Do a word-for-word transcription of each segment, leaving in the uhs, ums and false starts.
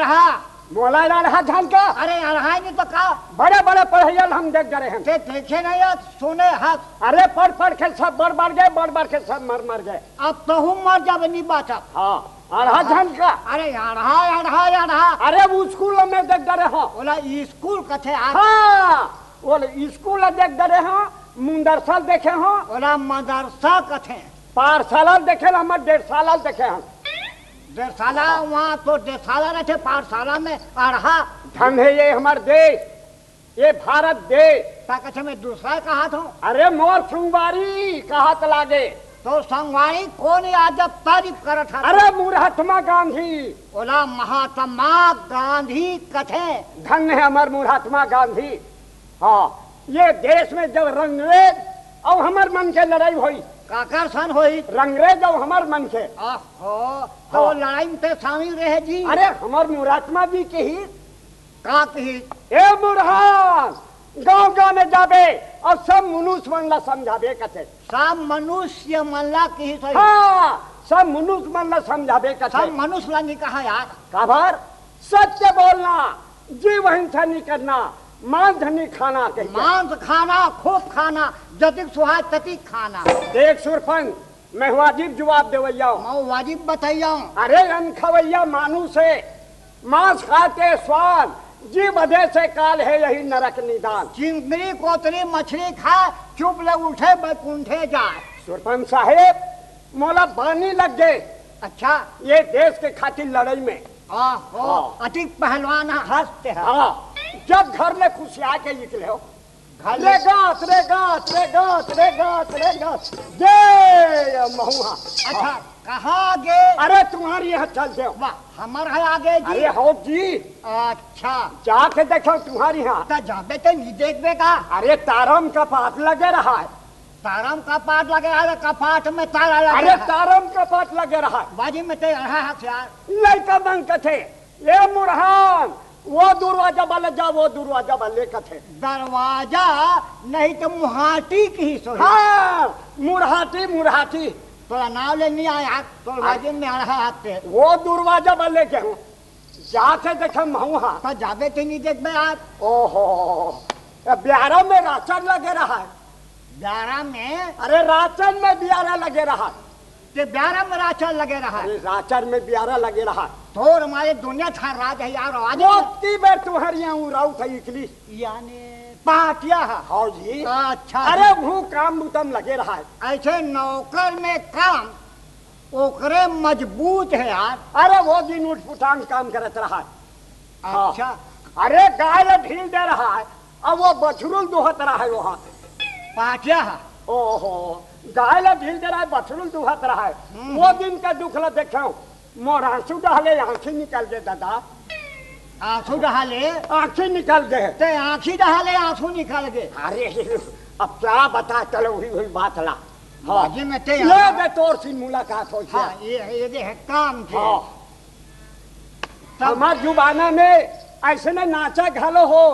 हाँ। मोला अड़हा झन का? अरे अड़हा नहीं तो का? बड़े बड़े पढ़इया ल हम देख डरे हन। ते देखे नहीं हस, सुने हस। अरे पढ़ पढ़ के सब बड़ बढ़ गए, बड़ बढ़ के सब मर मर गए। अब तहूँ मर जाबे, नहीं बाँचब। हाँ, अड़हा झन का? अरे अड़हा, अड़हा, अड़हा। अरे वो स्कूल में देख डरे हँव। ओला स्कूल कथे आज? हाँ, वो स्कूल देख डरे हँव, मुंदरसा देखे हँव। ओला मदरसा कथे। पाठशाला देखे हँव, हमर डेढ़ साल देखे हँव। डेढ़ साल, वहाँ तो डेढ़ साल रहिथे पाठशाला में, अड़हा। धन हे ये हमर देश, ये भारत देश। ता कथे मैं दूसरा कहत हँव। अरे मोर संगवारी कहत लागे। तो संगवारी कोन हे आज जब तारीफ करत हस? अरे महात्मा गांधी। ओला महात्मा गांधी कथे। धन्य हे हमर महात्मा गांधी। हाँ, ये देश में जब रंगरेज अउ हमर मन के लड़ाई होई। काकर सन होई? रंगरेज अउ हमर मन के। ओहो, तो हाँ। लड़ाई में ते शामिल रहे जी। अरे हमर महात्मा जी किहिस। का किहिस? ए बुढ़ान, गाँव गाँव में जाबे अउ सब मनुष्य मन ला समझाबे कथे। सब मनुष्य मन ला किहिस होई। हाँ, सब मनुष्य मन ला समझाबे कथे। सब मनुष्य ला नहीं कहा यार। काबर? सत्य बोलना, जीव हिंसा नहीं करना, मांस नहीं खाना कहिके। मांस खाना, खूब खाना, जतिक सुहाय ततिक खाना। देख सुरपंच, मैं वाजिब जवाब देवइया हूँ। मैं वाजिब बतइया हूँ। अरे अन्न खवइया मानुष हे, मांस खाके स्वान, जी बधे से काल हे यही नरक निदान। चिंगरी कोतरी मछली खाय, चुप ले उठे बैकुंठे जाय। सुरपंच साहेब, मोला बानी लग गे। अच्छा। ये देश के खातिर लड़ई में। आहो, हाँ। अतिक पहलवान हस्त हे। हाँ, जब घर ले खुशिया के निकले हो, घर ले रे गात, रे गात, रे गात, रे गात, रे गात। जय महुआ। अच्छा, कहाँ गे? अरे, तुम्हारे यहाँ चल दे। वाह, हमर है आगे जी। अरे हो जी। अच्छा। जाके देखो तुम्हारे यहाँ। त जाबे त नहीं देखबे का? अरे, तारम का पाट लगे रहा है। तारम का पाट लगे रहा है, कपाट में ताला लगे अरे, रहा है। तारम का पाट लगे रहा है। बाजी में ते रहा है यार। लइका मन कथे, ए मुरहान, वो दरवाजा वाले जा, वो दरवाजा वाले कथे। दरवाजा नहीं तो मुहाटी किहिस होही। हाँ, मुरहाटी, मुरहाटी। तोला नाव ले नहीं आया, तोला हाँ। बाजी में आ रहा है। वो दरवाजा वाले के हूँ। जाके देखे महू हाँ। त जाबे ते नहीं देखबे आज। ओहो, ए, ब्यारा में राचन लगे रहा है। ब्यारा में? अरे, राचन में ब्यारा लगे रहा है। ते ब्यारा में राचन लगे रहा है? अरे, राचन में ब्यारा लगे रहा है। तोर मारे दुनिया था राज है यार, आज वो की बेर तुम्हारी यहाँ उराऊ था इकली। यानी पाटिया है। हाँ जी। अच्छा अरे, जी। वो काम बुतम लगे रहा है। ऐसे नौकर में काम ओकरे मजबूत हे यार। अरे वो दिन उठपुटांग काम करत रहा है। अच्छा। हाँ। अरे गाय ला ढील दे रहा है, अब वो बछरू ल दुहत रहा है वहाँ पे। पाटिया है। ओहो, गाय ला ढील दे रहा है, बछरू ल दुहत रहा है। हम्म। वो दिन का दुख ला देखे हूँ, मोर आंसू डहले आंखी निकल दे दादा। आंसू डहले? आंखी निकल दे। ते आंखी डहले आंसू निकल गए। अरे, अब क्या बता, चलो हुई हुई बात ला। हाँ। बाजी में ते ये यार। बे तोर सी मुलाकात होई हाँ, है। ये, ये दे है काम के। हाँ। तब हमार जुबाना में ऐसे ने नाचा घलो हो।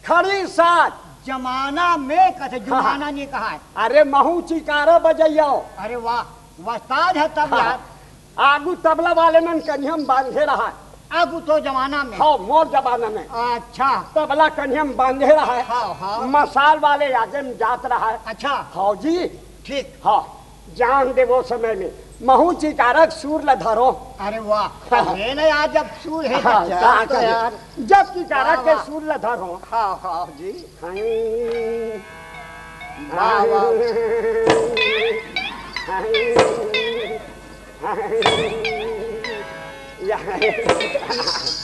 खड़ी साथ। जमाना में कथे, हाँ, हाँ। जुबाना नहीं कहा है। अरे महू चिकारा बजैया। अरे वाह, वस्ताद है तब हाँ। यार। आगू तबला वाले मन कनिहम बांधे रहा। आगू तो जमाना में। हाँ, मोर जमाना में। अच्छा। तबला कनिहम बांधे रहा। हाँ, हाँ। मसाल वाले आगे में जात रहा। अच्छा। हाँ जी। ठीक। हाँ, जान दे वो समय में। महू चिकारक सुर ल धरो। अरे वाह। हाँ। ये ना यार, जब सुर है हाँ, तो क्या कहा तो करे? यार। जब चिकारक वाह, के वाह। सुर ल धरो। हाँ, हाँ जी। हाँ। वाह, वाह।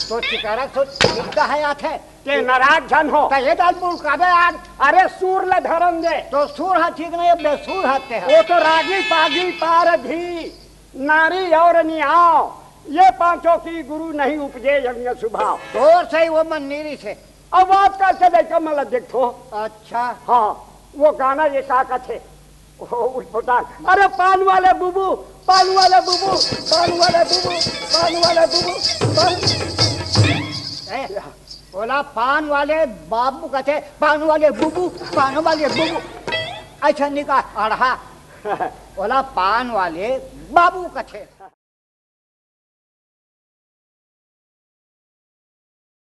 तो चिकारा तो चिंता है आथे। ते नाराज झन हो। त ये दाल मुड़ काबे यार। अरे सुर ल धरन दे। तो सुर ह ठीक नहीं, बेसुर ह ते ह। वो तो रागी पागी पारधी, नारी और नियाव, ये पांचों की गुरु नहीं उपजे यज्ञ स्वभाव। तोर सही वो मन नीरी से। अब आप कैसे देखा मला देखो। अच्छा। हाँ, वो गाना ये का कथे। ओ, उठपटांग। अरे पान वाले बुबू, पान वाले बुबू, पान वाले बुबू, पान वाले बुबू, पान ए, ओला पान वाले बाबू कथे, पान वाले बुबू, पान वाले बुबू। अच्छा निका अड़हा। ओला पान वाले बाबू कथे।